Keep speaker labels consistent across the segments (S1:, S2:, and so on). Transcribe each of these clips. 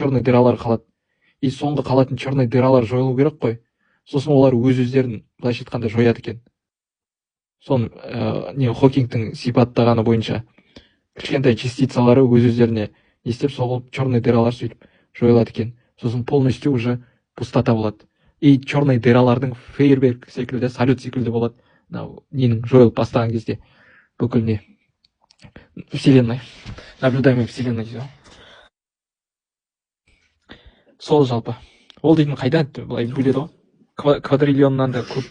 S1: Черный дыралар қалады. И соңғы қалатын черный дыралар жойылу керек қой. Сосын олар өз өздерін, былайша айтқанда, жояды екен. Соны не, Хокингтің сипаттағаны бойынша, кішкентай частицалары өз өздеріне не істеп, соғылып, черный дыралар сөйтіп жойылады екен. Сосын полностью уже пустота болады. И черный дыралардың фейерверк секілді, салют секілді болады мынау ненің жойылып бастаған кезде бүкіл не, вселенной, наблюдаемый вселенной дейді ғой. Сол жалпы ол дейтін қайда былай бөледі ғой, квадриллионнан да көп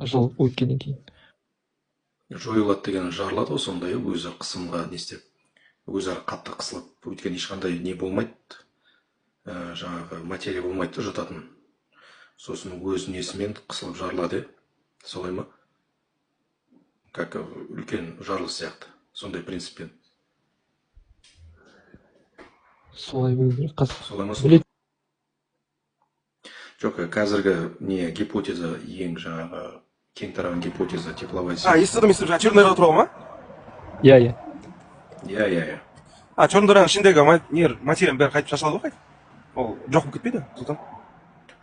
S1: жыл өткеннен кейін.
S2: Жойылады деген жарылады ғой сондай, иә, өзі қысымға не істеп, өзара қатты қысылып, өйткені ешқандай не болмайды, жаңағы материя болмайды да жұтатын. Сосын өз несімен қысылып жарылады, иә, солай ма? Как үлкен жарылыс сияқты, сондай принциппен.
S1: Солай болу керек қазір.
S2: Солай ма?
S1: Білет.
S2: Жоқ, қазіргі не, гипотеза, ең жаңағы кең тараған гипотеза тепловая
S3: А, естідім, естідім. Жаңа черный дыра туралы ма?
S1: Иә.
S2: Иә.
S3: А, черный дыраның ішіндегі не, материяның бәрі қайтып шашылады ғой, қайтып. Ол жоқ болып кетпейді, Сұлтан.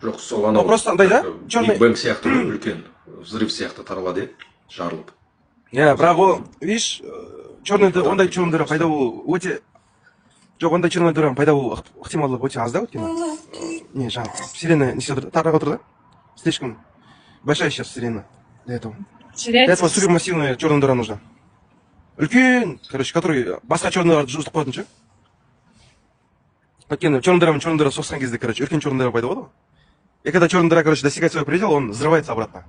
S2: Жоқ, сол анау
S3: Ол просто андай да,
S2: как
S3: черный-
S2: Биг Бэнг сияқты ғой, үлкен взрыв сияқты таралады, иә, жарылып.
S3: Иә, бірақ ол, видишь, черный дыра, ондай черный дыра пайда болу өте, жоқ, ондай черный дыраның пайда болу ықтималдығы өте аз да, өйткені не, жаңағы вселенная не істеп отыр да, тарап отыр да. Слишком большая сейчас вселенная для этого. Для этого супермассивная черная дыра нужна. Үлкен, короче, который басқа черный дыраларды жұтып қоятын ше. Өйткені черный дыра мен черный дыра соғысқан кезде, короче, үлкен черный дыра пайда болады ғой. И когда черная дыра, короче, достигает своего предела, он взрывается обратно.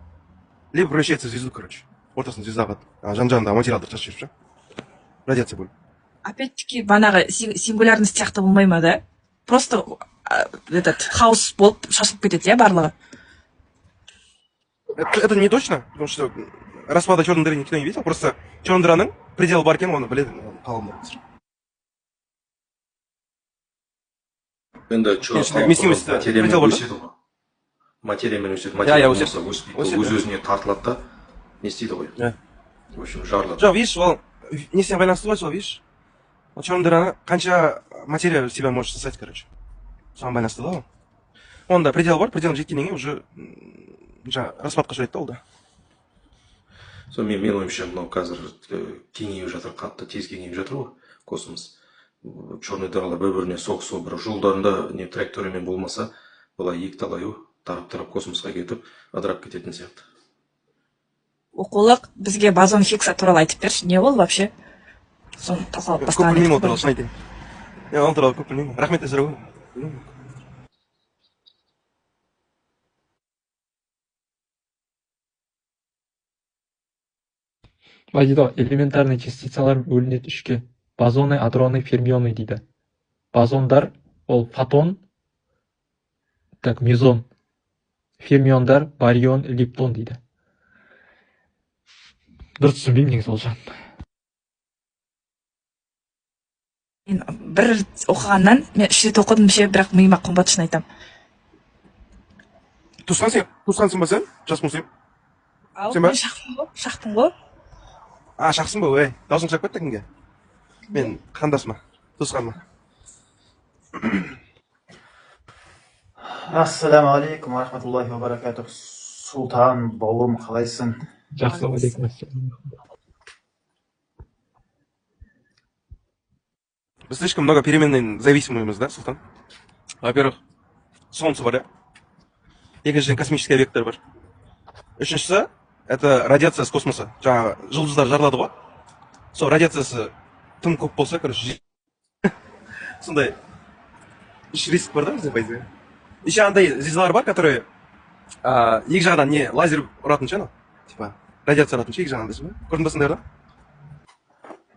S3: Либо превращается в звезду, короче. Ортасында звезда қалады. А жан жағында материалдар шашып жіберіп ше. Радиация бөліп.
S4: Опять-таки банағы сингулярность сияқты болмай ма да? Просто этот хаос болып шашылып кетеді, иә, барлығы.
S3: Это не точно, потому что распада черной дыры никто не видел. Просто черный дыраның пределі бар екен, оны біледі ғалымдар қазір.
S2: Енді
S3: Вместимость
S2: материямен
S3: предел бар да?
S2: өседі ғой, материямен өседі.
S3: Иә,
S2: Материя
S3: иә, өседі.
S2: болмаса өспейді.
S3: Өседі.
S2: Өз өзіне тартылады да, не істейді ғой,
S3: Иә.
S2: в общем, жарылады.
S3: Жоқ, видишь, ол несіне байланысты ғой сол, видишь? Ол черный дыраны қанша материя в себя может сосать, короче. Соған байланысты да ол. Онда предел бар, пределін жеткеннен кейін уже жаңағы распадқа ұшырайды да ол да.
S2: Сол мен ойымша, мынау қазір кеңейіп жатыр, қатты тез кеңейіп жатыр ғой космос. Черный дыралар бір біріне соғысу бір жолдарында не траекториямен болмаса, былай екі талайы тарап тарап космосқа кетіп, ыдырап кететін сияқты.
S4: Оқулық, бізге бозон Хиггса туралы айтып берші, не ол вообще? Соны талқылап
S3: Көп
S4: бастаған
S3: білмеймін ол
S4: едік
S3: туралы,
S4: қой.
S3: шын айтайын. Мен ол туралы көп білмеймін. Рахмет сұрауға. Білмеймін.
S1: Былай дейді ғой: элементарный частицалар бөлінеді үшке: бозоны, адроны, фермионы дейді. Бозондар ол фотон, так, мезон, фермиондар барион, лептон дейді. Дұрыс түсінбеймін негізі ол жағын.
S4: Мен бір оқығаннан, мен үш рет оқыдым ше, бірақ миыма қонбады, шын айтамын.
S3: Туысқан сен, туысқансың ба сен? Жас Муслим?
S4: Ау?
S3: Сен ба?
S4: Мен шақпын ғой, шақпын ғой.
S3: А, шақсың ба? Ей, даусың шығып кетті кімге? Мен қандасыма, туысқаныма.
S5: Ассалаумағалейкум уа рахматуллахи уа баракатух. Сұлтан бауырым, қалайсың?
S1: Жақсы, уағалейкум ассалам.
S3: Біз слишком много переменной зависимыймыз да, Сұлтан. Во-первых, солнце бар, иә. Екіншіден, космический объекттер бар. Үшіншісі, это радиация с космоса. Жаңағы жұлдыздар жарылады ғой. Сол радиациясы тым көп болса, короче, сондай үш риск бар да бізде, по идее. Еще андай звездалар бар, которые екі жағынан не, лазер ұратын ше, анау. Типа, радиация ұратын ше, екі жағынан, білесің ба? Көрдің ба сондайларды?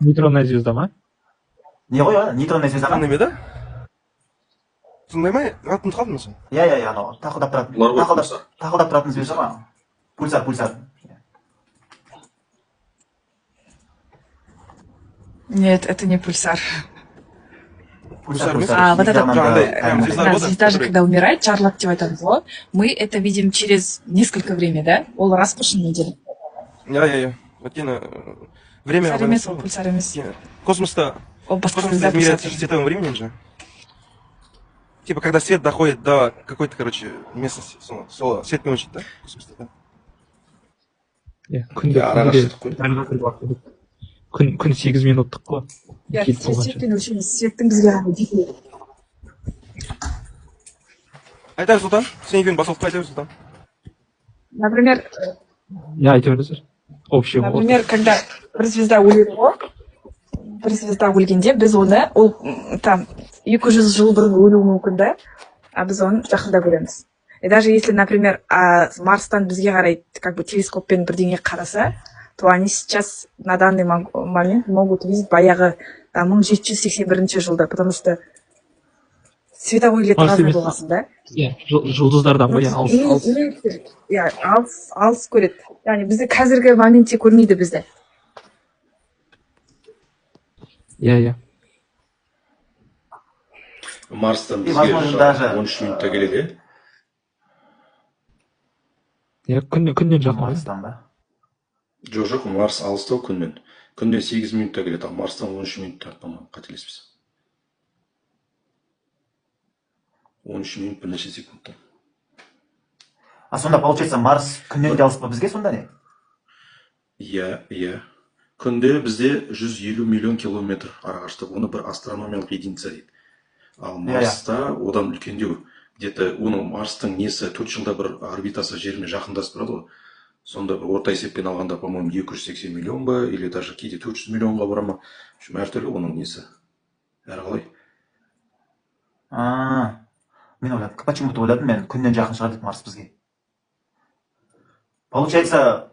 S1: Нейтронная звезда ма?
S5: Не ғой, а? Нейтронная звезда ма?
S3: Андай ма еді? Сондай ма? Атын ұмытып қалдым мен соны.
S5: Иә, анау тақылдап тұратын.
S2: Бұлар ғой.
S5: Тақылдап
S2: Пульсар.
S5: Тақылдап тұратын звезда ма? Пульсар, пульсар.
S4: Нет, это не пульсар.
S5: Пульсар,
S3: Пульсар емес?
S5: пульсар.
S4: А, вот
S5: Екі
S4: это-
S5: жағынан да
S3: Жаңағындай, прям
S5: кәдімгі.
S3: звезда
S4: Да,
S3: болады,
S4: звезда же,
S3: который-
S4: когда умирает, жарылады деп айтамыз ғой. Мы это видим через несколько время, да? Ол рас қой шынымен де.
S3: Иә. Өйткені время
S4: Пульсар емес ол,
S3: байланысты ғой.
S4: пульсар емес.
S3: Өйткені космоста
S4: Ол басқа
S3: космоста
S4: звезда,
S3: измеряется
S4: пульсар.
S3: световым временем же. Типа, когда свет доходит до какой-то, короче, местности, сол светпен өлшейді да космоста, да.
S1: Иә, күнде
S2: Иә,
S1: күнде
S2: арақашықтық қой.
S1: дәл қазіргі уақытта күн 8 минуттық қой.
S4: Иә,
S1: Келіп болғанша.
S4: светпен өлшейміз, светтің бізге ғана жетуі.
S3: Айта бер, Сұлтан, сен екеуің бас қой, айта бер, Сұлтан.
S4: Например,
S1: Иә, айта беріңіздер, общий болады.
S4: Например, когда бір звезда өледі ғой, бір звезда өлгенде біз оны, ол там 200 жыл бұрын өлуі мүмкін да, а біз оны жақында көреміз. И даже если, например, Марстан бізге қарай как бы телескоппен бірдеңе қараса, то они сейчас на данный момент могут видеть баяғы там 1781 жылда, потому что световой лет
S1: Марс
S4: разный
S1: емес.
S4: болғасын да.
S1: Иә, жұлдыздардан ғой, иә, алыс алыс.
S4: Иә, алыс алыс көреді, яғни бізді қазіргі моментте көрмейді бізді.
S1: Иә.
S2: Марстан
S5: И,
S2: бізге
S5: возможно, даже
S2: 13 минутта келеді, иә.
S1: Иә, күннен жақын ғой.
S5: Марстан ба?
S2: Жоқ, Марс алыстау күннен. Күнде 8 минутта келеді, ал Марстан 13 минутта, по-моему, қателеспесем. 13 минут бірнеше секундта.
S5: А сонда, получается, Марс күннен де алыс па бізге сонда, не?
S2: Иә. Күнде бізде 150 миллион километр арақашықтық. Оны бір астрономиялық единица дейді. Ал
S5: Иә, иә.
S2: Марста одан үлкендеу. Где-то оның, Марстың несі, 4 жылда бір орбитасы жермен жақындасып тұрады ғой. Сонда бір орта есеппен алғанда, по-моему, 280 миллион ба, или даже кейде 400 миллионға бара ма. В общем, әртүрлі оның несі. Әрі қалай?
S5: А, мен ойладым, почему-то ойладым мен, күннен жақын шығар деп Марс бізге. Получается,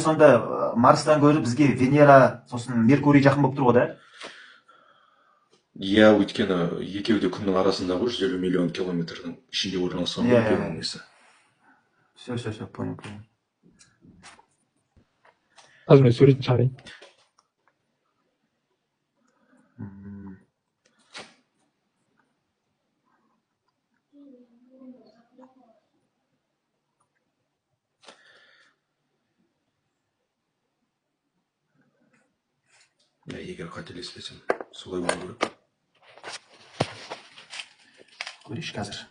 S5: сонда Марстан гөрі бізге Венера, сосын Меркурий жақын болып тұр ғой, да?
S2: Иә, өйткені екеуі де күннің арасында ғой, 150 миллион километрдің ішінде орналасқан ғой
S5: Иә, иә,
S2: екеуінің
S5: иә.
S2: несі.
S5: Все, все, все, понял, понял.
S1: Қазір мен суретін шығарайын.
S2: Иә, егер қателеспесем, солай болу керек.
S5: Көрейікші қазір.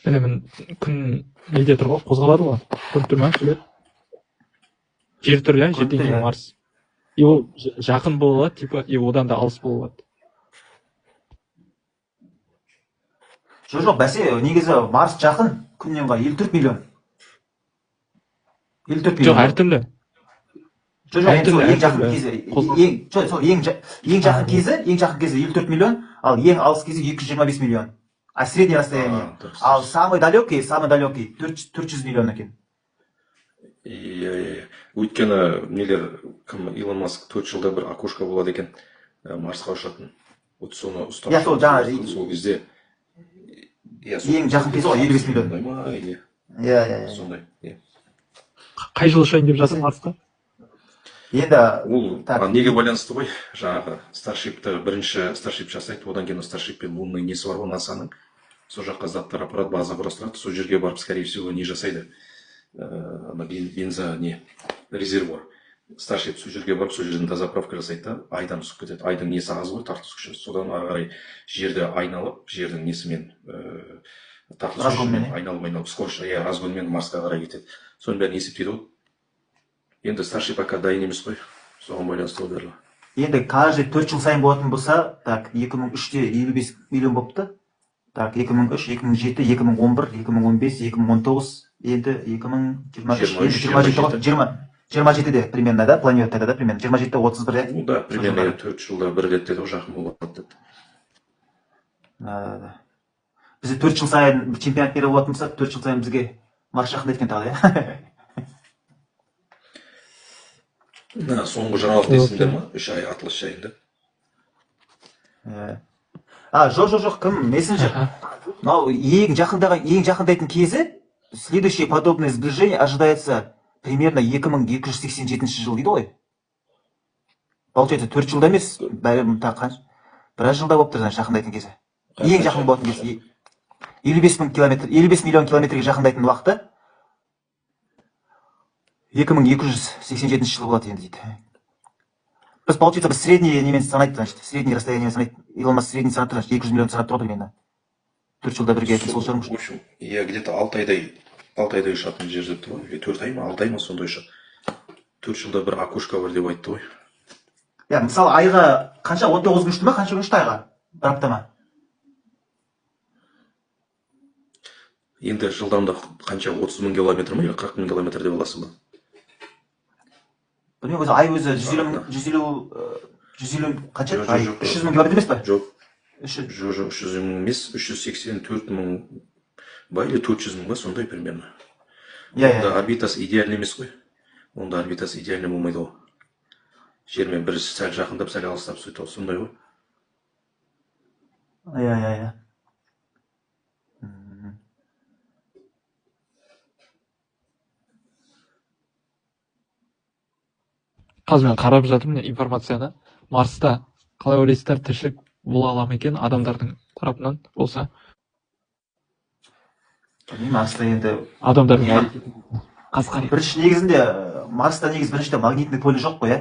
S1: Міне, күн неде тұр ғой, қозғалады ғой, көріп тұр ма сурет? Жер тұр, иә.
S5: Көріп
S1: Жерден
S5: тұр,
S1: кейін
S5: иә.
S1: Марс, и ол жақын бола алады типа, и одан да алыс бола алады.
S5: Жоқ, бәсе, негізі Марс жақын күннен ғой, 54 миллион. 54
S1: Жоқ,
S5: миллион.
S1: әртүрлі.
S5: Жоқ, енді сол
S1: Әртүрлі,
S5: ең жақын
S1: әртүрлі.
S5: кезі,
S1: Қозғалыс.
S5: ең, жоқ, сол ең жақын кезі, ең жақын кезі 54 миллион, ал ең алыс кезі 225 миллион. А среднее расстояние.
S2: А, дұрыс,
S5: Ал
S2: дұрыс.
S5: самый далекий 400 миллион екен.
S2: Иә. Өйткені нелер, кім, Илон Маск 4 жылда бір окошко болады екен, Марсқа ұшатын. Вот соны ұстап
S5: Иә, сол жаңа
S2: сол кезде, иә, сол
S5: ең жақын кезі ғой, 55 миллион.
S2: сондай ма, или
S5: Иә.
S2: сондай, иә.
S1: Қай жылы ұшайын деп жатыр Марсқа?
S5: Енді
S2: Ол
S5: так.
S2: а, неге байланысты ғой, жаңағы Старшипті, бірінші Старшип жасайды, одан кейін Старшип пен лунный несі бар ғой НАСАның, сол жаққа заттар апарады, база құрастырады, сол жерге барып, скорее всего, не жасайды, ана бенза не резервуар. Старшип сол жерге барып, сол жерден дозаправка жасайды да, айдан түсіп кетеді. Айдың несі аз ғой, тартылыс күші. Содан ары қарай жерді айналып, жердің несімен, тартылыс
S5: Разгонмен,
S2: күшімен
S5: иә?
S2: айналып айналып, скорость, иә, разгонмен Марсқа қарай кетеді. Соның бәрін есептейді ғой. Енді Старшип пока дайын емес қой, соған байланысты ғой барлығы.
S5: Енді каждый 4 жыл сайын болатын болса, так, 2003-те 55 миллион болыпты. Так, 2003, 2007, 2011, 2015, 2019, енді 2023, енді
S2: 23,
S5: 27 ғой, 20 27-де примерно, да, планируют тогда, да, примерно, 27, 31, иә?
S2: Ну да,
S5: Сол
S2: примерно
S5: жылдары.
S2: 4 жылда бір рет деді ғой, жақын болады деп.
S5: Да. Бізде 4 жыл сайын чемпионат мира болатын болса, 4 жыл сайын бізге Марс жақындайды екен тағы, иә?
S2: Мына соңғы жаңалықты естідіңдер ма, 3 ай атылыс жайында?
S5: Иә. А, жоқ, кім, мессенджер. Мынау ең жақындағы, ең жақындайтын кезі, следующее подобное сближение ожидается примерно 2287 жыл дейді ғой. Получается, 4 жылда емес, бәрі тағы қанша? Біраз жылда болып тұр, значит, жақындайтын кезі. Ең жақын болатын кезі. 55 мың километр, 55 миллион километрге жақындайтын уақыты 2287 жыл болады енді дейді. Біз, получается, біз средний немен санайды, значит, средний расстояние санайды. Илон Маск средний санап тұр, значит, 200 миллион санап тұр ғой примерно. 4 жылда бір келетін сол шығар.
S2: В общем, иә, где-то 6 айдай ұшатын жер деп тұр ғой, или 4 ай ма, 6 ай ма, сондай ұшады. 4 жылда бір окошко бар деп айтты ғой.
S5: Иә, мысалы, айға қанша, 19 күн ұшты ма, қанша күн ұшты айға? Бір апта ма?
S2: Енді жылдамдық қанша, 30 мың километр ма или 40 мың километр деп аласың ба?
S5: Білмеймін, өзі ай өзі 150 мың, 150, 150 қанша?
S2: Жоқ,
S5: Ай,
S2: жоқ,
S5: 300 мың километр емес па?
S2: Жоқ.
S5: 300.
S2: Жоқ, 300 мың емес, 384 мың ба или 400 мың ба, сондай примерно.
S5: Иә,
S2: Онда
S5: иә.
S2: орбитасы идеальный емес қой. Онда орбитасы идеальный болмайды ғой. Жермен бір сәл жақындап, сәл алыстап, сөйтіп сондай ғой.
S5: Иә.
S1: Қазір мен қарап жатырмын информацияны. Марста, қалай ойлайсыздар, тіршілік бола ала ма екен адамдардың тарапынан болса?
S5: Білмеймін, Марста енді
S1: Адамдардың әрекеті қазір қарай.
S5: Бірінші негізінде Марста негізі біріншіден магнитный поле жоқ қой, иә?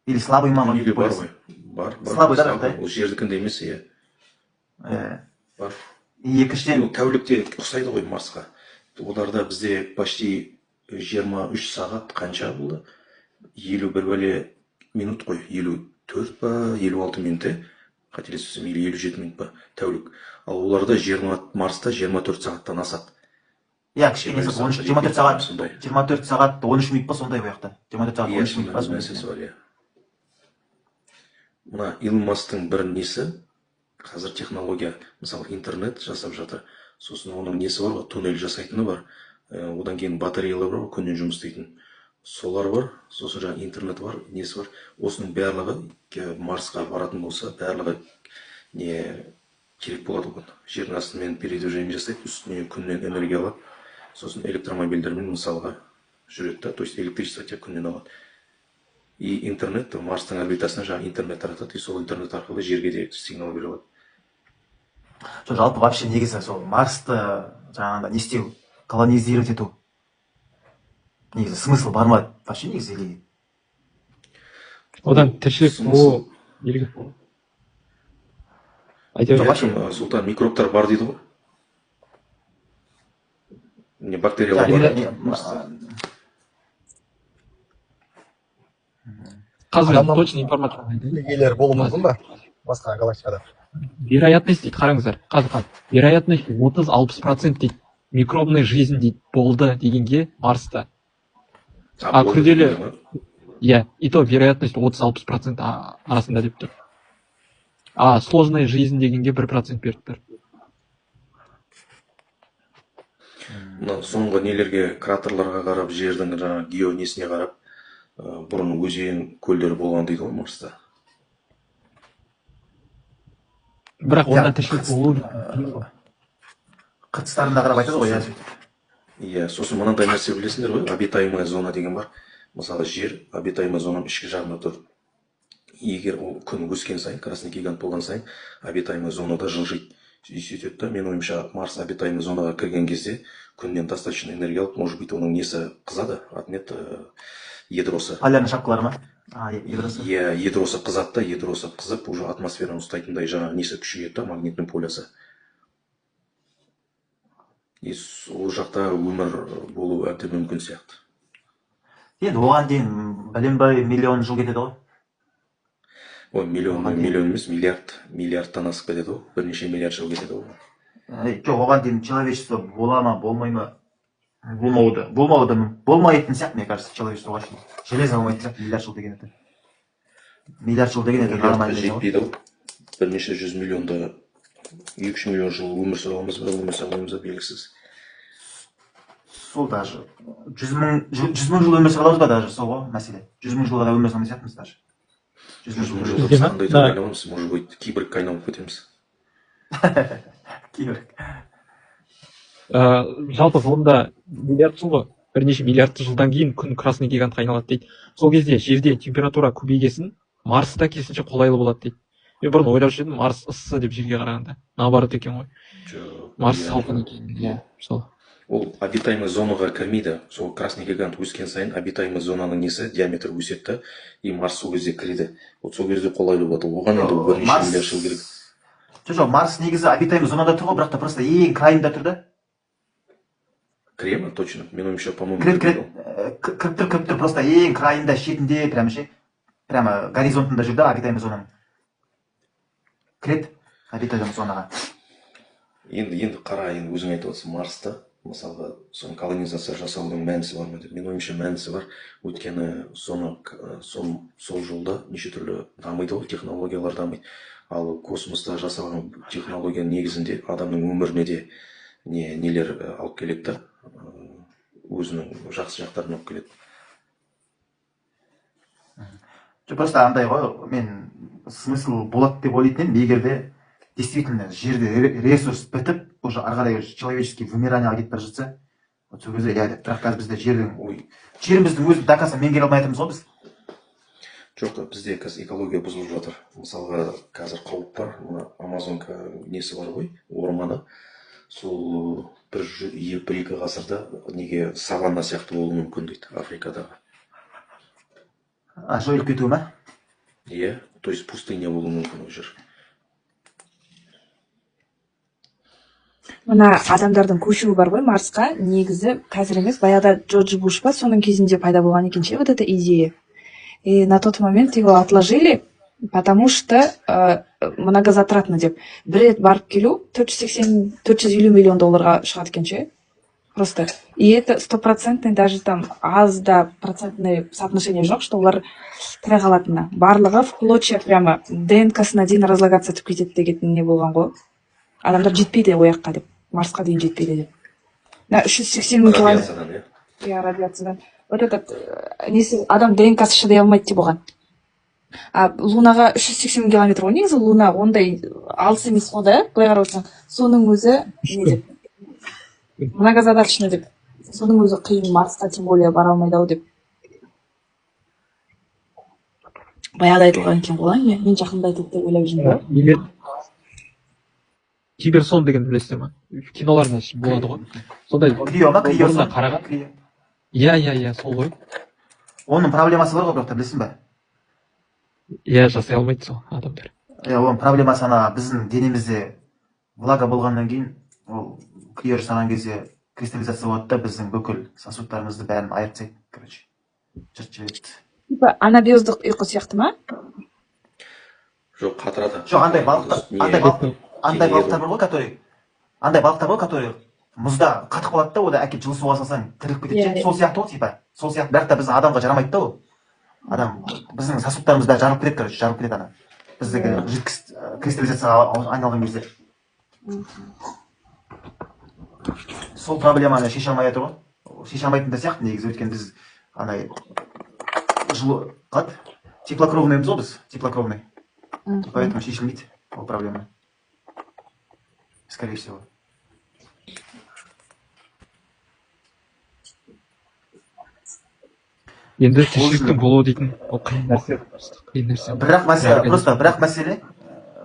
S5: Или слабый ма
S2: Неге,
S5: магнитный
S2: бар
S5: полесі?
S2: ғой, бар, бар.
S5: Слабый да,
S2: Слабый.
S5: бірақ, да?
S2: Ол жердікіндей емес, иә.
S5: Иә.
S2: Бар.
S5: И екіншіден
S2: Ол тәулікте ұқсайды ғой Марсқа. Оларда бізде почти 23 сағат қанша болды, 51 бәле минут қой, 54 па, 56 минут, иә, қателеспесем, или 57 минут па тәулік. Ал оларда жиырма, Марста 24 сағаттан асады.
S5: Иә, кішкене 13, 24 сағат.
S2: Сондай.
S5: 24 сағат 13 минут па, сондай ол жақта. 24 сағат 13 минут
S2: Сондай
S5: па,
S2: бір
S5: сондай.
S2: Нәрсесі бар, иә. Мына Илон Масктың бір несі, қазір технология, мысалы, интернет жасап жатыр, сосын оның несі бар ғой, туннель жасайтыны бар. Одан кейін батареялар бар ғой, күннен жұмыс істейтін, солар бар, сосын жаңағы интернет бар, несі бар. Осының барлығы Марсқа баратын болса, барлығы не керек болады оған. Жердің астымен передвижение жасайды, үстіне күннен энергия алады, сосын электромобильдермен, мысалға, жүреді да, то есть электричество тек күннен алады. И интернет Марстың орбитасына жаңағы интернет таратады, и сол интернет арқылы жерге де сигнал бере алады.
S5: Жоқ, жалпы вообще негізі сол Марсты жаңағындай не істеу, колонизировать ету негізі смысл бар ма вообще негізі или
S1: Одан тіршілік
S2: Смысл-
S1: болу белгі айта
S5: Жоқ,
S1: бер.
S5: вообще-
S2: Сұлтан, микробтар бар дейді ғой, не, бактериялар
S5: Не,
S2: бар
S5: не,
S2: Марста.
S1: Қазір мен
S6: Адамнан-
S1: точно информация айтайын.
S6: Иелері болуы мүмкін ба басқа галактикада?
S1: Вероятность дейді, қараңыздар, қазір вероятность 30-60% дейді, микробный жизнь дейді болды дегенге Марста. А,
S2: Болды
S1: күрделі-
S2: дегенге ма?
S1: Иә, и то вероятность 30-60% арасында деп тұр. А сложная жизнь дегенге 1% беріп тұр.
S2: Мына соңғы нелерге, кратерларға қарап, жердің жаңағы гео несіне қарап, бұрын өзен, көлдер болған дейді ғой Марста.
S1: Бірақ
S5: Иә,
S1: онда тіршілік болу қиын ғой.
S5: Қыртыстарына қарап айтады ғой, иә, сөйтіп.
S2: Иә, сосын мынандай нәрсе, білесіңдер ғой, обитаемая зона деген бар. Мысалы, жер обитаемая зонаның ішкі жағында тұр. Егер ол күн өскен сайын, красный гигант болған сайын, обитаемая зонада жылжиды и сөйтеді да. Менің ойымша, Марс обитаемый зонаға кірген кезде күннен достаточно энергия алып, может быть, оның несі қызады, аты не еді, ядросы.
S5: Полярный шапкалар ма? А, ядросы.
S2: Иә, ядросы қызады да, ядросы қызып, уже атмосфераны ұстайтындай жаңағы несі күшейеді да, магнитный полясы. И ол жақта өмір болуы әбден мүмкін сияқты.
S5: Енді оған дейін бәленбай миллион жыл кетеді ғой.
S2: Ой, миллион.
S5: Оған дейін-
S2: Миллион емес, миллиард, миллиардтан асып кетеді ғой, бірнеше миллиард жыл кетеді ғой.
S5: Жоқ, оған дейін человечество бола ма, болмай ма, болмауы да болмайтын сияқты, мне кажется, человечество вообще железно болмайтын сияқты. Миллиард жыл деген это, миллиард жыл деген это
S2: Миллиардқа
S5: нормально ғой.
S2: жетпейді ғой, бірнеше жүз миллионда, 2-3 миллион жыл өмір сүре аламыз ба, өмір сүре алмаймыз ба, белгісіз.
S5: Сол даже 100 мың жыл өмір сүре аламыз ба, даже сол ғой мәселе. 100 мың жылға да өмір сүре алмайтын сияқтымыз даже. 100 мың
S2: 100 мың
S5: жыл.
S2: жылда
S1: Бізде
S2: біз
S1: ма?
S2: қандай
S1: Да.
S2: айналамыз, может быть, киборгқа айналып кетеміз.
S5: Кейбір
S1: Жалпы ғылымда миллиард жыл ғой, бірнеше миллиард жылдан кейін күн красный гигантқа айналады дейді. Сол кезде жерде температура көбейгесін, Марста керісінше қолайлы болады дейді. Мен бұрын ойлап жүрдім, Марс ыссы деп жерге қарағанда. Наоборот екен ғой.
S2: Жоқ.
S1: Марс
S2: Иә.
S1: салқын екен, иә, сол.
S2: Ол обитаемый зонаға кірмейді. Сол красный гигант өскен сайын обитаемый зонаның несі, диаметрі өседі да, и Марс сол кезде кіреді. Вот сол кезде қолайлы болады. Оған енді бірнеше
S5: Марс
S2: миллиард жыл керек.
S5: Жоқ, Марс негізі обитаемый зонада тұр ғой, бірақ та просто ең крайында тұр да.
S2: Кіре ма точно? Менің ойымша, по-моему,
S5: Кіреді,
S2: кірмейді
S5: кіреді.
S2: ол.
S5: Кіріп тұр, кіріп тұр, просто ең крайында, шетінде, прямо ше, прямо горизонтында жүр да обитаемый зонаның. Кіреді обитаемый зонаға.
S2: Енді қара, енді өзің айтып отырсың, Марста мысалға соны колонизация жасаудың мәнісі бар ма деп. Менің ойымша, мәнісі бар. Өйткені соны сол жолда неше түрлі дамиды ғой, технологиялар дамиды. Ал космоста жасалған технология негізінде адамның өміріне де нелер алып келеді да, өзінің жақсы жақтарын алып келеді.
S5: Жоқ, просто андай ғой, мен смысл болады деп ойлайтын едім, егер де действительно жерде ресурс бітіп, уже ары қарай человеческий вымиранияға кетіп бара жатса, вот сол кезде иә деп. Бірақ қазір бізде жердің,
S2: Ой,
S5: жеріміздің өзін до конца меңгере алмай жатырмыз ғой біз.
S2: Жоқ, бізде қазір экология бұзылып жатыр. Мысалға, қазір қауіп бар. Мына Амазонка несі бар ғой, орманы. Сол 1-2 ғасырда неге саванна сияқты болуы мүмкін дейді Африкадағы.
S5: А, жойылып кетуі ма?
S2: Иә, то есть пустыня болуы мүмкін ол жер.
S4: Мына адамдардың көшуі бар ғой Марсқа, негізі қазір емес, баяғыда Джордж Буш па, соның кезінде пайда болған екен ше, вот эта идея. И на тот момент его отложили, потому что многозатратно деп. Бір рет барып келу 480, 450 миллион долларға шығады екен ше. Просто. И это стопроцентный, даже там аз да процентный соотношение жоқ, что олар тірі қалатынына. Барлығы в клочья прямо ДНК-сына дейін разлагаться етіп кетеді деген не болған ғой. Адамдар жетпейді ол жаққа деп. Марсқа дейін жетпейді деп. Мына 380 мың километр.
S2: Радиациядан, иә.
S4: Иә, радиациядан. Вот этот несі, адам ДНК-сы шыдай алмайды деп оған. А Лунаға 380 мың километр ғой негізі, Луна ондай алыс емес қой да, былай қарап отырсаң. Соның өзі не деп? Многозадачно деп. Соның өзі қиын, Марсқа тем более бара алмайды ау деп. Баяғыда айтылған екен ғой, әңгіме. Мен жақында айтылды деп ойлап жүрмін ғой.
S1: Неме, киберсон дегенді білесіздер ма? Киноларда болады ғой. Сондай
S5: Крио ма?
S1: бұрында
S5: Криосон?
S1: қараған.
S5: Крио.
S1: Иә, сол ғой.
S5: Оның проблемасы бар ғой, бірақ та білесің ба?
S1: Иә, жасай алмайды сол адамдар.
S5: Иә, оның проблемасы ана біздің денемізде влага болғаннан кейін ол крио жасаған кезде кристаллизация болады да, біздің бүкіл сосудтарымызды бәрін айырып тастайды, короче, жыртып жібереді.
S4: Типа анабиоздық ұйқы сияқты ма?
S2: Жоқ, қатырады.
S5: Жоқ, андай балықтар,
S2: Не,
S5: андай балық, андай
S2: кеңейеді.
S5: балықтар бар ғой, который, андай балықтар бар ғой, который мұзда қатып қалады да, ода әкеліп жылы суға салсаң тіріліп кетеді ше.
S4: Иә.
S5: Сол сияқты ғой, типа сол сияқты, бірақ та біздің адамға жарамайды да ол. Адам, біздің сосудтарымыз бәрі жарылып кетеді, короче, жарылып кетеді ана біздікі жидкость кристаллизацияға айналған кезде. Сол проблеманы шеше алмай жатыр ғой, шеше алмайтын да сияқты негізі, өйткені біз андай жылы қалай, теплокровныймыз ғой біз, теплокровный, поэтому шешілмейді ол проблема, скорее всего.
S1: Енді тіршіліктің болуы дейтін ол қиын нәрсе, қиын нәрсе.
S5: Бірақ мәселе
S1: Организм.
S5: просто,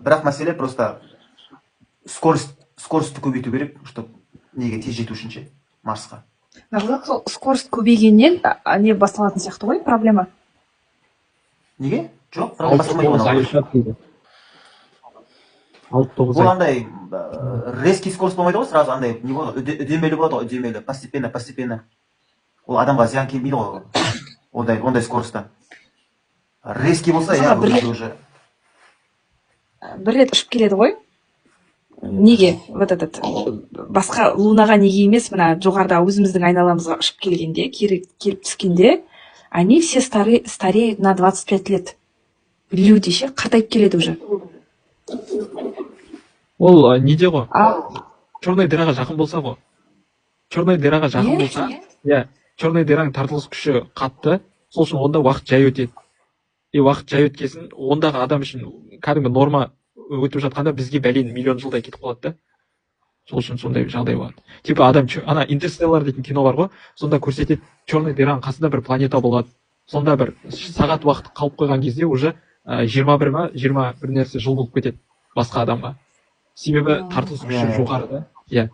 S5: бірақ мәселе просто скоростьті көбейту керек, чтобы неге тез жету үшін ше, Марсқа.
S4: Наоборот, сол скорость көбейгеннен не басталатын сияқты ғой проблема.
S5: Неге? Жоқ, проблема
S1: 6
S5: басталмайды
S1: 9 ай
S5: ғой.
S1: ұшады дейді. 6 9
S5: Ол
S1: ай.
S5: андай резкий скорость болмайды ғой сразу, андай не болады, үдемелі болады ғой, үдемелі, постепенно, постепенно. Ол адамға зиян келмейді ғой ондай скоростьтан. Резкий болса, иә,
S4: Мысалға,
S5: ол
S4: бір
S5: кезде уже
S4: бір рет ұшып келеді ғой. Неге вот этот басқа лунаға неге емес, мына жоғарыда өзіміздің айналамызға ұшып келгенде, кері келіп түскенде, они все стареют на 25 лет. Люди ше, қартайып келеді уже.
S1: Ол неде ғой?
S4: Ал
S1: Черный дыраға жақын болса ғой. Черный дыраға жақын
S4: Иә,
S1: болса, иә, черный дыраның тартылыс күші қатты, сол үшін онда уақыт жай өтеді. И уақыт жай өткесін, ондағы адам үшін кәдімгі норма өтіп жатқанда бізге бәлен миллион жылдай кетіп қалады да. Сол үшін сондай жағдай болады. Типа адам ана Интерстеллар дейтін кино бар ғой, сонда көрсетеді, черный дыраның қасында бір планета болады. Сонда бір сағат уақыт қалып қойған кезде уже 21 ма, 20 бір нәрсе жыл болып кетеді басқа адамға, себебі тартылыс күші
S5: Иә, иә.
S1: жоғары да, иә.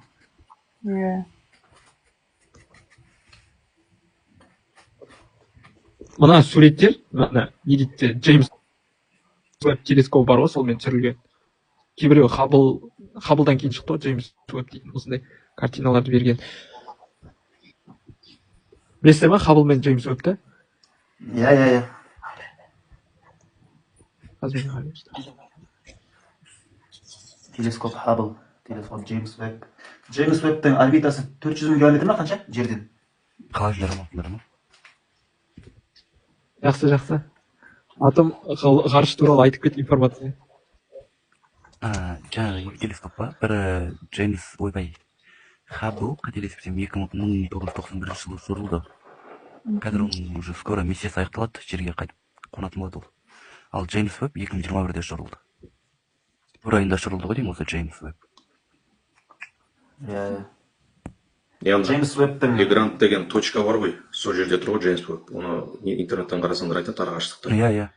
S1: Мына суреттер, мына не дейді, Джеймс Уэбб телескобы бар ғой, солмен түсірілген. Кейбіреуі Хабблдан кейін шықты ғой Джеймс Уэбб дейтін, осындай картиналарды берген. Білесіздер ма Хаббл мен Джеймс Уэббті?
S5: Иә.
S1: Қазір мен қараймын.
S5: Телескоп Хаббл, телескоп Джеймс Уэбб. Джеймс Уэббтің орбитасы 400 мың километр ма, қанша жерден?
S7: Қалайсыңдар, амансыңдар ма?
S1: Жақсы, жақсы. Атом ғарыш туралы айтып кет информация.
S7: Жаңағы екі телескоп па, бірі Джеймс, ойбай, Хаббл, қателеспесем, 1991 жылы ұшырылды. Қазір оның уже скоро миссиясы аяқталады, жерге қайтып қонатын болады ол. Ал Джеймс Уэбб 2021-де ұшырылды, бір айында ұшырылды ғой деймін осы Джеймс Уэбб.
S5: Иә.
S2: Яғни
S5: Джеймс Уэббтің
S2: Легранд деген точка бар ғой, сол жерде тұр ғой Джеймс Уэбб. Оны интернеттен қарасаңдар айтады арақашықтықты.
S7: Иә,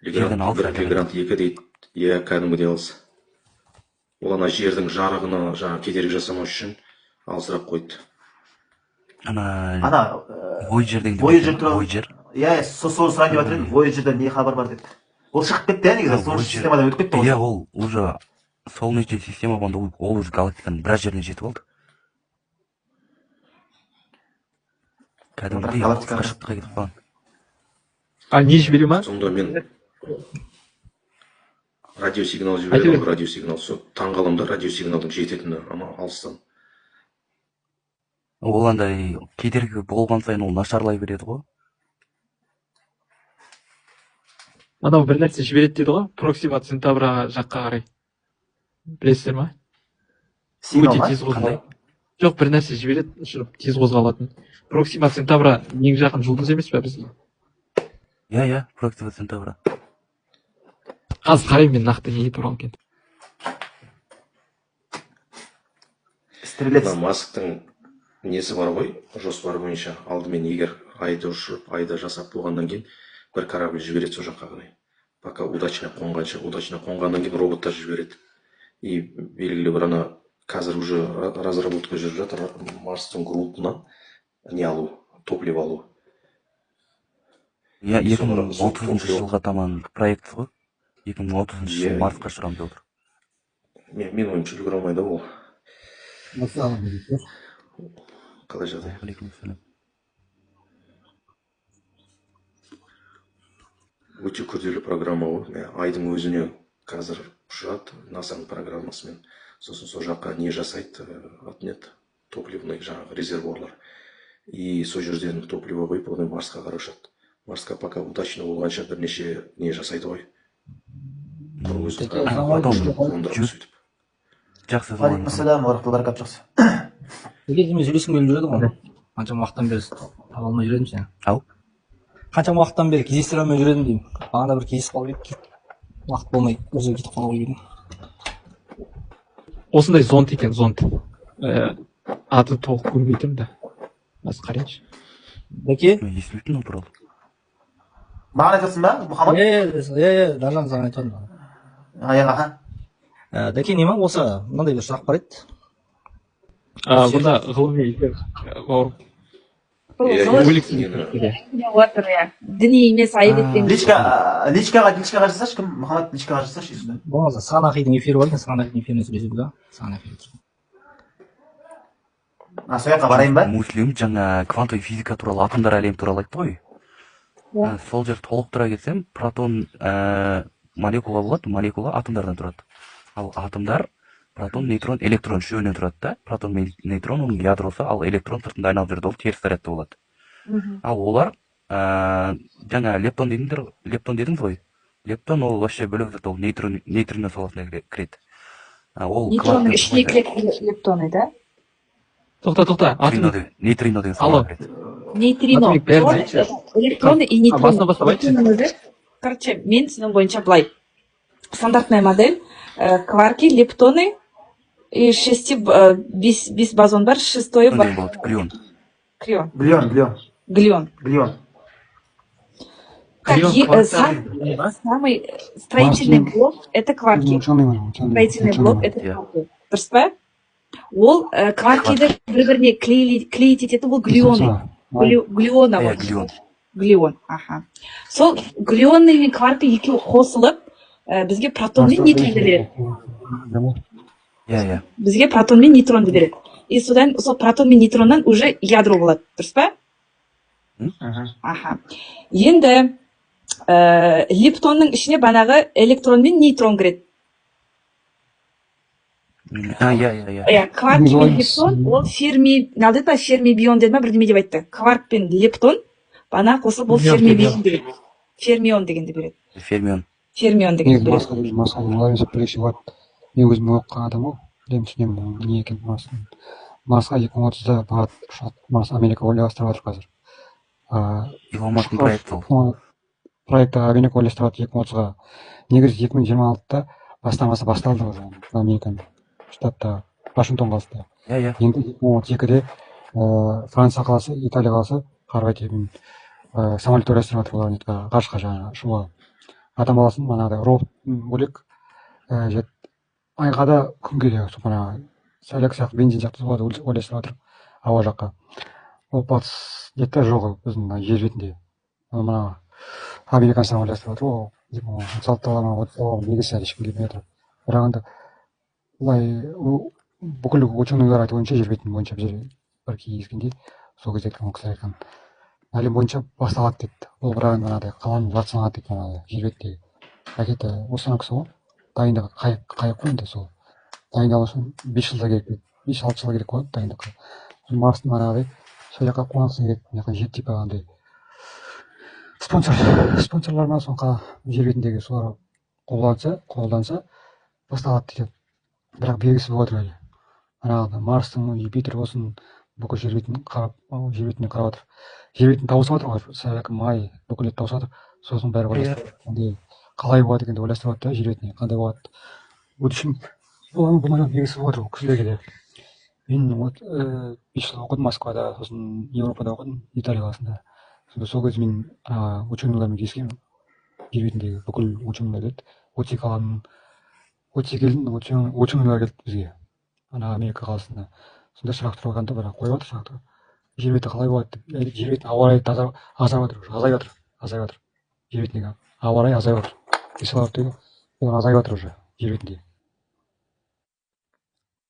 S7: жерден
S2: Легранд
S7: алыс
S2: 1,
S7: әлдеқайда.
S2: Легранд 2 дейді. Иә, кәдімгідей алыс. Ол ана жердің жарығына жаңағы кедергі жасамау үшін алысырақ қойды.
S7: Ана
S5: ана
S7: Voyager деген деп
S5: Voyager
S7: айтады ма?
S5: туралы.
S7: Voyager.
S5: Иә, сол сұрайын деп жатыр едім, Voyager'дан не хабар бар деп. Ол шығып кетті, иә, негізі солнечный
S7: Voyager.
S5: системадан өтіп кетті ғой.
S7: Иә, ол уже солнечный система болғанда, ол уже галактиканың біраз жеріне жетіп алды.
S5: Бірақ
S7: Кәдімгідей алыс
S5: галактикаға
S7: қашықтыққа кетіп қалған.
S1: А не жібере ма?
S2: Сонда мен радиосигнал
S1: Айта
S2: жібереді
S1: бер.
S2: ғой, радиосигнал. Сол таңғаламын да, радиосигналдың жететіні ана алыстан.
S7: Ол андай кедергі болған сайын ол нашарлай береді ғой.
S1: Анау бір нәрсе жібереді деді ғой, Проксима Центавра жаққа қарай, білесіздер ма?
S5: Сигнал
S1: Өте
S5: ма?
S1: тез
S7: Қандай?
S1: қозғалады. Жоқ, бір нәрсе жібереді ұшырып, тез қозғалатын. Проксима Центавра ең жақын жұлдыз емес па бізге?
S7: Иә, Проксима Центавра.
S1: Қазір қараймын мен нақты не туралы екен.
S5: Стрелец.
S2: Мына Масктың несі бар ғой, жоспары бойынша алдымен егер айды ұшырып, айды жасап болғаннан кейін бір корабль жібереді сол жаққа қарай. Пока удачно қонғанша, удачно қонғаннан кейін роботтар жібереді. И белгілі бір ана қазір уже разработка жүріп жатыр, Марстың грунтынан не алу, топливо алу.
S7: Иә,
S2: И
S7: екі
S2: соны
S7: мың
S2: сол
S7: отызыншы
S2: топливо
S7: жылға таман проект ғой. 2030 жылы Марсқа ұшырамын деп отыр.
S2: Мен ойымша, үлгере алмайды ол. Қалай жағдай?
S7: Алейкум.
S2: Өте күрделі программа ғой. Мә, айдың өзіне қазір ұшырады НАСАның программасымен. Сосын сол жаққа не жасайды, аты не еді, топливный жаңағы резервуарлар. И сол жерден топливо құйып, одан Марсқа қарай ұшады. Марсқа пока удачно болғанша бірнеше не жасайды ғой. Құр өзі
S7: Потом
S2: қондырып
S7: жүз
S2: сөйтіп.
S7: Жақсы.
S5: Уағалейкум уа рахматуллахи баракатух, жақсы.
S8: Неге сенімен сөйлескім келіп жүреді ғой, қаншама уақыттан бері таба алмай жүр едім сені.
S7: Ау.
S8: Қаншама уақыттан бері кездестіре алмай жүр едім деймін. Бағана бір кездесіп қалып едік, уақыт болмай өзі кетіп қалды ғой деймін.
S1: Осындай зонд екен, зонд. Аты толық көрмей тұрмын да, қазір қарайыншы.
S8: Дәке.
S7: Мен естімеппін ол туралы.
S5: Маған айтып жатрсың ба, Мұхаммад?
S8: Иә, Даржан, саған айтып жатырмын.
S5: Иә, аха.
S8: Дәке, не ма, осы мынандай бір сұрақ бар еді.
S1: Бұнда ғылыми эфир, бауырым.
S4: Бұл
S2: Иә,
S4: ғылым
S1: Бөлексіз.
S2: нені
S4: отыр, иә, діни емес, айып етпеңіз.
S5: Личкаға жазсашы, кім, Мұхаммад, личкаға жазсашы үстіне.
S8: Болмаса Сағанақидің эфирі бар екен, Сағанақидің эфиріне сөйлеседі да, Сағанақи.
S5: А, сол жаққа барайын ба?
S7: Муслим жаңа квантовый физика туралы, атомдар әлемі туралы айтты ғой. Сол жерді толықтыра кетсем, протон молекула болады, молекула атомдардан тұрады. Ал атомдар протон, нейтрон, электрон үшеуінен тұрады да. Протон мен нейтрон оның ядросы, ал электрон сыртында айналып жүреді, ол теріс зарядты болады. Ал олар жаңа лептон дедіңдер, лептон дедіңіз ғой. Лептон ол вообще бөлек зат, ол нейтрон, нейтрино саласына кіреді. Ол
S4: Нейтронның
S7: кварктен
S4: ішіне
S7: тұрмайды.
S4: кіреді лептоны да.
S1: Тоқта, тоқта,
S7: Нейтрино
S1: атом
S7: деген, нейтрино деген
S1: Алло.
S7: салаға кіреді.
S4: Нейтрино.
S1: Атомик, бәрін айтшы.
S4: Электроны и нейтрино.
S1: Басынан бастап айтшы.
S4: Нейтриноның өзі, короче, мен түсінігім бойынша былай: стандартная модель, кварки, лептоны и шести, бес бозон бар, шестой
S7: Деген болады, глюон.
S4: Крион.
S5: Глион, глион.
S4: Глион.
S5: Глион.
S4: Так,
S1: Глион кварктардың ба?
S4: Самый строительный блок — это кварки.
S9: Ученый, ученый.
S4: Строительный блок — это
S7: Иә.
S4: кварки. Дұрыс па? Ол кваркиді бір біріне клеить ететін ол глюоны. Глюона
S7: Иә,
S4: ғой.
S7: Глюон.
S4: Глюон, аха. Сол глюоны мен кваркі екеуі қосылып, бізге протон мен нейтронды береді.
S7: Иә, иә.
S4: Бізге протон мен нейтронды береді. И содан сол протон мен нейтроннан уже ядро болады, дұрыс па? Аха. Енді лептонның ішіне банағы электрон мен нейтрон кіреді.
S7: А, иә, иә, иә.
S4: Иә, кварк мен лептон ол ферми, мынау деді ма, ферми бион деді ма, бірдеме деп айтты. Кварк пен лептон бана қосылып, ол
S1: Фермион,
S4: ферми
S1: фермион.
S4: Бион береді. Фермион дегенді береді.
S7: Фермион.
S4: Фермион дегенді
S9: Негізі
S4: береді.
S9: Марсқа олай емес, бөлекше болады. Мен өзім оқыған адам ғой, білемін, түсінемін оның не екенін. Марстың, Марсқа 2030-да барады, ұшады. Марс Америка ойластырып жатыр қазір.
S7: Илон Масктың проекті ол.
S9: Проекті Америка ойластырып жатыр 2030-ға. Негізі 2026-да бастамасы басталды уже Американың штатта, Вашингтон қаласында.
S7: Иә, иә.
S9: Енді 2032-де Франция қаласы, Италия қаласы, Хорватия мен самолет ойластырып жатыр олар ғарышқа жаңағы ұшуға. Адам баласын манағыдай робот бөлек, айға да, күнге де, сол манағы сәлек сияқты, бензин сияқты соларды ойластырып жатыр ауа жаққа. Ол батыс деді жоқ, біздің мына жер бетінде мына американецтер ойластырып жатыр. Ол 2036-та ма, 30-та ма, белгісіз, әлі ешкім келмей жатыр. Бірақ енді былай бүкіл ученыйлар айтуынша, жер бетін бойынша біздер бір кездескенде, сол кезде айтқан, ол кісілер айтқан, әлем бойынша басталады деді. Ол бірақ енді манағыдай қаланың жартысын алады дейді, манағыдай жер бетіндегі ракета установкасы ғой, дайындығы қайық қой. Енді сол дайындалу үшін 5 жылда керек дейді, 5-6 жыл керек болады дайындыққа. Марстың манағыдай сол жаққа қонақсы керек, мына жаққа жер типа андай спонсорлар ма, сол жер бетіндегі солар қолданса басталады дейді. Бірақ белгісіз болып жатыр әлі. Манағы Марстың, Юпитер болсын, бүкіл жер бетін қарап, жер бетіне қарап жатыр, жер бетін тауысып жатыр ғой, сәләк май бүкіл тауысып жатыр. Сосын бәрі ойластырып, қандай, қалай болады екен деп ойластырып жатыр да, жер бетіне қандай болады, в общем, бола ма, болмай ма, белгісіз болып жатыр ол кісілерге де. Мен вот 5 жыл оқыдым Москвада, сосын Еуропада оқыдым, Италия қаласында. Сонда сол кезде мен ученыйлармен кездескенмін. Жер бетіндегі бүкіл ученыйлар келді, 32 қаланың, 32 елдің ученыйлар келді бізге ана Америка қаласында. Сонда сұрақ тұрғанда, бірақ қойып жатыр сұрақты, жер беті қалай болады деп. Жер бетінің ауа райы таза азайып жатыр уже, азайып жатыр, азайып жатыр. Жер бетіндегі ауа райы азайып жатыр, кислород дейді ғой, азайып жатыр уже жер бетінде.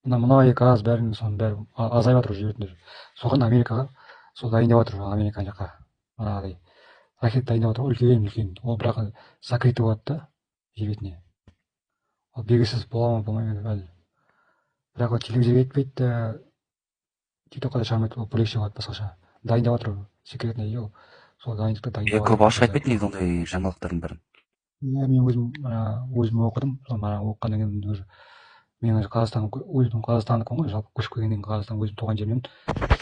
S9: Мына мұнай, газ, бәрінің, соның бәрі азайып жатыр уже жер бетінде. Соған Америкаға сол дайындап жатыр уже, Америка жаққа манағыдай ракета дайындап жатыр ғой, үлкен үлкен. Ол бірақ закрытый болады да жер бетіне. Ол белгісіз, бола ма, болмай ма әлі. Бірақ ол телевизорге айтпайды да, ТикТокқа да шығармайды. Ол бөлекше болады, басқаша дайындап жатыр, секретный. Ол сол дайындықты дайындап.
S7: Иә, көп ашық айтпайды негізі ондай жаңалықтардың бәрін.
S9: Иә, мен өзім мына өзім оқыдым. Сол мана оқығаннан кейін уже мен уже Қазақстан, өзім қазақстандікімін ғой жалпы. Көшіп келгеннен кейін Қазақстан, өзім туған жерімнен,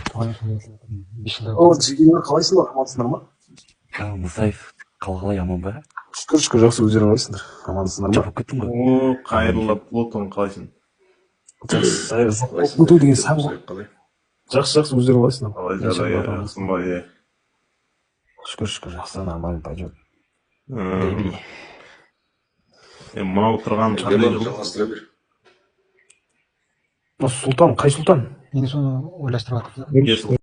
S9: туған 5 жылдай.
S10: О, жігерлер, қалайсыңдар, амансыңдар ма?
S7: Мұсаев, қалай, аман ба?
S10: Шүкір, шүкір, жақсы. Өздерің қалайсыңдар, амансыңдар ма?
S7: Жоқ болып кеттің ғой.
S11: О, қайырлы, Плутон, қалайсың?
S10: Жақсы.
S9: Плутон деген сан ғой.
S2: Қалай?
S10: Жақсы, жақсы, өздерің қалайсыңдар?
S11: Қалай жағдай, жақсы ба, иә?
S10: Шүкір, шүкір, жақсы, нормально пойдет, бэби.
S11: Мынау тұрған қандай
S2: Ерлан,
S11: жыл?
S2: Жалғастыра бер.
S10: Сұлтан, қай сұлтан?
S9: Енді соны ойластырып жатыр.
S11: Ерсұлтан.